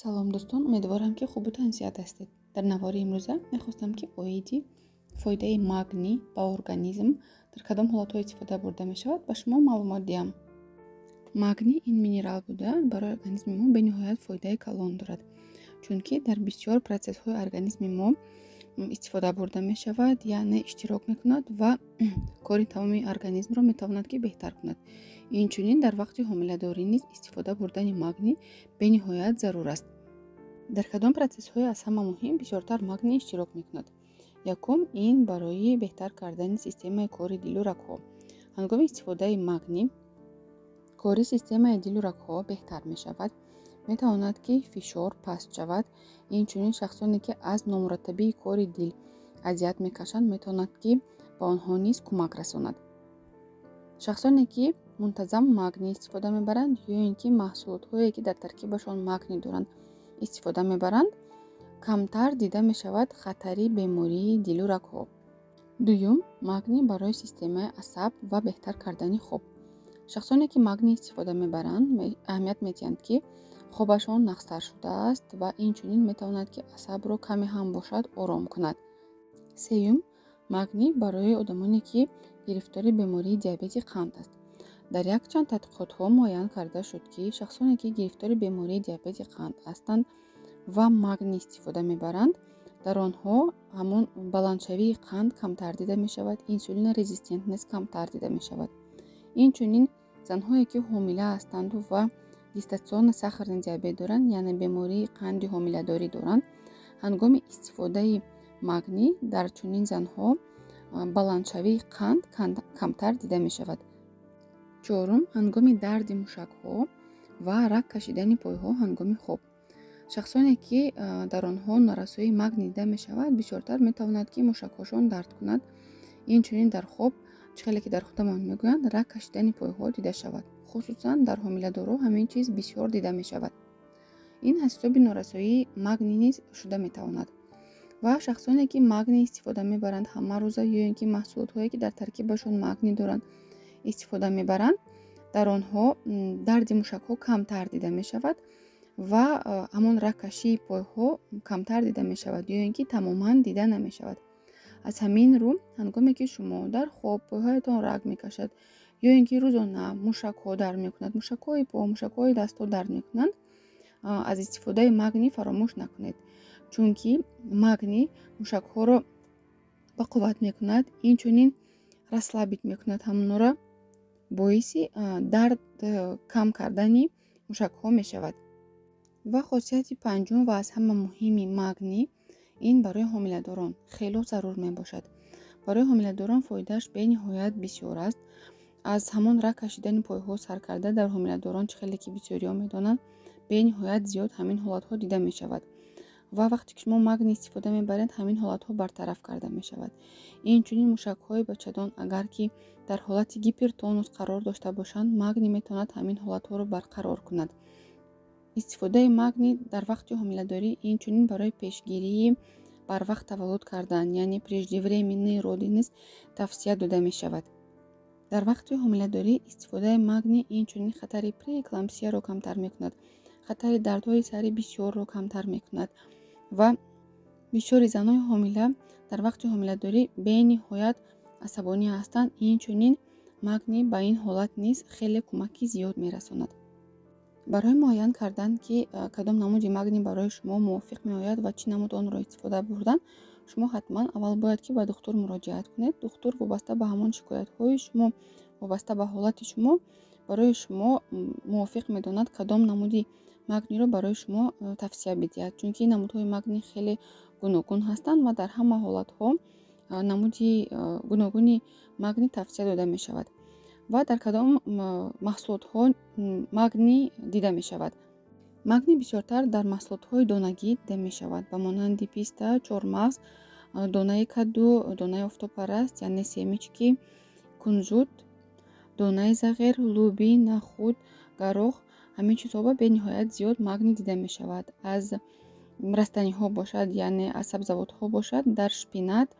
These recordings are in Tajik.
Салом, дӯстон! Умедворам, ки хубу тансиҳат ҳастед. Дар навори имрӯза мехостам, ки оиди фоидаи магний ба организм, дар кадом ҳолатҳо истифода бурда мешавад, ба шумо маълумот диҳам. Магний ин минерал буда, барои организми мо бениҳоят фоидаи калон дорад, чунки дар бисёр процессҳои организми мо истифода бурда мешавад, яъне иштирок мекунад ва кори тамоми организмро метавонад, ки беҳтар кунад. Инчунин дар вақти ҳомиладорӣ низ истифода бурдани магний бениҳоят зарур аст. Дар кадом процессҳои аз ҳама муҳим бисёртар магний иштирок мекунад? Якум, ин барои беҳтар кардани системаи кори дилу рагҳо. Ҳангоми истифодаи магний кори системаи дилу рагҳо беҳтар мешавад, метавонад, ки фишор паст шавад. Инчунин шахсоне, ки аз номураттабии кори дил азият мекашанд, метавонад, ки ба онҳо низ кӯмак расонад. Шахсоне, ки мунтазам магний истифода мебаранд ё ин ки маҳсулотҳое, ки дар таркибашон магний доранд, истифода мебаранд, камтар дида мешавад хатари бемории дилу рагҳо. Дуюм, магний барои системаи асаб ва беҳтар кардани хоб. Шахсоне, ки магний истифода мебаранд, аҳамият медиҳанд, ки хобашон нағзтар шудааст, ва инчунин метавонад, ки асабро каме ҳам бошад ором кунад. Сеюм, магний барои одамоне, ки гирифтори бемории диабети қанд аст. Дар якчанд тадқиқотҳо муайян карда шуд, ки шахсоне, ки гирифтори бемории диабети қанд ҳастанд ва магний истифода мебаранд, дар онҳо ҳамон баландшавии қанд камтар дида мешавад, инсулинорезистентность камтар дида мешавад. Инчунин занҳое, ки ҳомила ҳастанду ва гестационный сахарный диабет доранд, яъне бемории қанди ҳомиладорӣ доранд, ҳангоми истифодаи магний дар чунин занҳо баландшавии қанд камтар дида мешавад. Чорум, ҳангоми дарди мушакҳо ва раг кашидани пойҳо ҳангоми хоб. Шахсоне, ки дар онҳо норасоии магний дида мешавад, бисёртар метавонад, ки мушакҳошон дард кунад. Инчунин дар хоб, чӣ хеле ки дар худамон мегӯянд, раг кашидани пойҳо дида шавад. Хусусан дар ҳомиладорҳо ҳамин чиз бисёр дида мешавад. Ин аз ҳисоби норасоии магний низ шуда метавонад. Ва шахсоне, ки магний истифода мебаранд ҳамарӯза ё ин ки маҳсулотҳое, ки дар таркибашон магний доранд, истифода мебаранд, дар онҳо дарди мушакҳо камтар дида мешавад ва ҳамон рагкашии пойҳо камтар дида мешавад ё ин ки тамоман дида намешавад. Аз ҳамин рӯ, ҳангоме ки шумо дар хоб пойҳоятон раг мекашад ё ин ки рӯзона мушакҳо дард мекунад, мушакҳои по, мушакҳои дастҳо дард мекунанд, аз истифодаи магний фаромӯш накунед, чунки магний мушакҳоро ба қувват мекунад, инчунин расслабить мекунад ҳамонро, боиси дард кам кардани мушакҳо мешавад. Ва хосияти панҷум ва аз ҳама муҳими магний ин барои ҳомиладорон хело зарур мебошад. Барои ҳомиладорон фоидааш бениҳоят бисёр аст. Аз ҳамон раг кашидани пойҳо сар карда, дар ҳомиладорон, чӣ хеле ки бисёриҳо медонанд, бениҳоят зиёд ҳамин ҳолатҳо дида мешавад. Ва вақте ки шумо магний истифода мебаред, ҳамин ҳолатҳо бартараф карда мешавад. Инчунин мушакҳои бачадон агар ки дар ҳолати гипертонус қарор дошта бошанд, магний метавонад ҳамин ҳолатҳоро барқарор кунад. Истифодаи магний дар вақти ҳомиладорӣ инчунин барои пешгирии барвақт таваллуд кардан, яъне преждевременные роды низ тавсия дода мешавад. Дар вақти ҳомиладорӣ истифодаи магний инчунин хатари преэклампсияро камтар мекунад, хатари дардҳои сари бисёрро камтар мекунад. Ва бисёри занҳои ҳомила дар вақти ҳомиладорӣ бениҳоят асабонӣ ҳастанд, инчунин магний ба ин ҳолат низ хеле кӯмаки зиёд мерасонад. Барои муайян кардан, ки кадом намуди магний барои шумо мувофиқ меояд ва чӣ намуд онро истифода бурдан, шумо ҳатман аввал бояд, ки ба духтур муроҷиат кунед. Духтур вобаста ба ҳамон шикоятҳои шумо, вобаста ба ҳолати шумо барои шумо мувофиқ медонад, кадом намуди магнийро барои шумо тавсия бидиҳад, чунки намудҳои магний хеле гуногун ҳастанд ва дар ҳама ҳолатҳо намуди гуногуни магний тавсия дода мешавад. Ва дар кадом маҳсулотҳо магний дида мешавад? Магний бисёртар дар маҳсулотҳои донагӣ дида мешавад, ба монанди писта, чормағз, донаи каду, донаи офтобпараст, яъне семечки, кунжут, донаи зағир, лӯбӣ, нахӯд, гарох. Ҳамин чизҳо бениҳоят зиёд магний дида мешавад. Аз растаниҳо бошад, яъне аз сабзавотҳо бошад, дар шпинат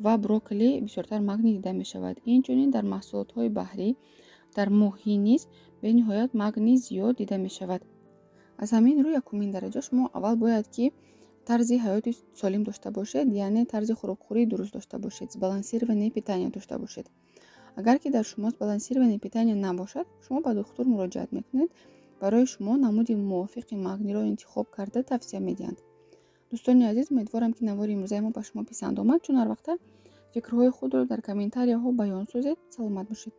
ва брокколи бисёртар магний дида мешавад. Инчунин дар маҳсулотҳои баҳрӣ, дар моҳӣ низ бениҳоят магний зиёд дида мешавад. Аз ҳамин рӯ, якумин дараҷа шумо аввал бояд ки тарзи ҳаёти солим дошта бошед, яъне тарзи хӯрокхӯрии дуруст дошта бошед, сбалансированное питание дошта бошед. Агар ки дар шумо сбалансированное питание набошад, шумо ба духтур муроҷиат мекунед, барои шумо намуди мувофиқи магнийро интихоб карда тавсия медиҳанд. Дӯстони азиз, умедворам, ки навори имрӯзаи мо ба шумо писанд омад. Чун ҳар вақта, фикрҳои худро дар комментарияҳо баён созед. Саломат бошед.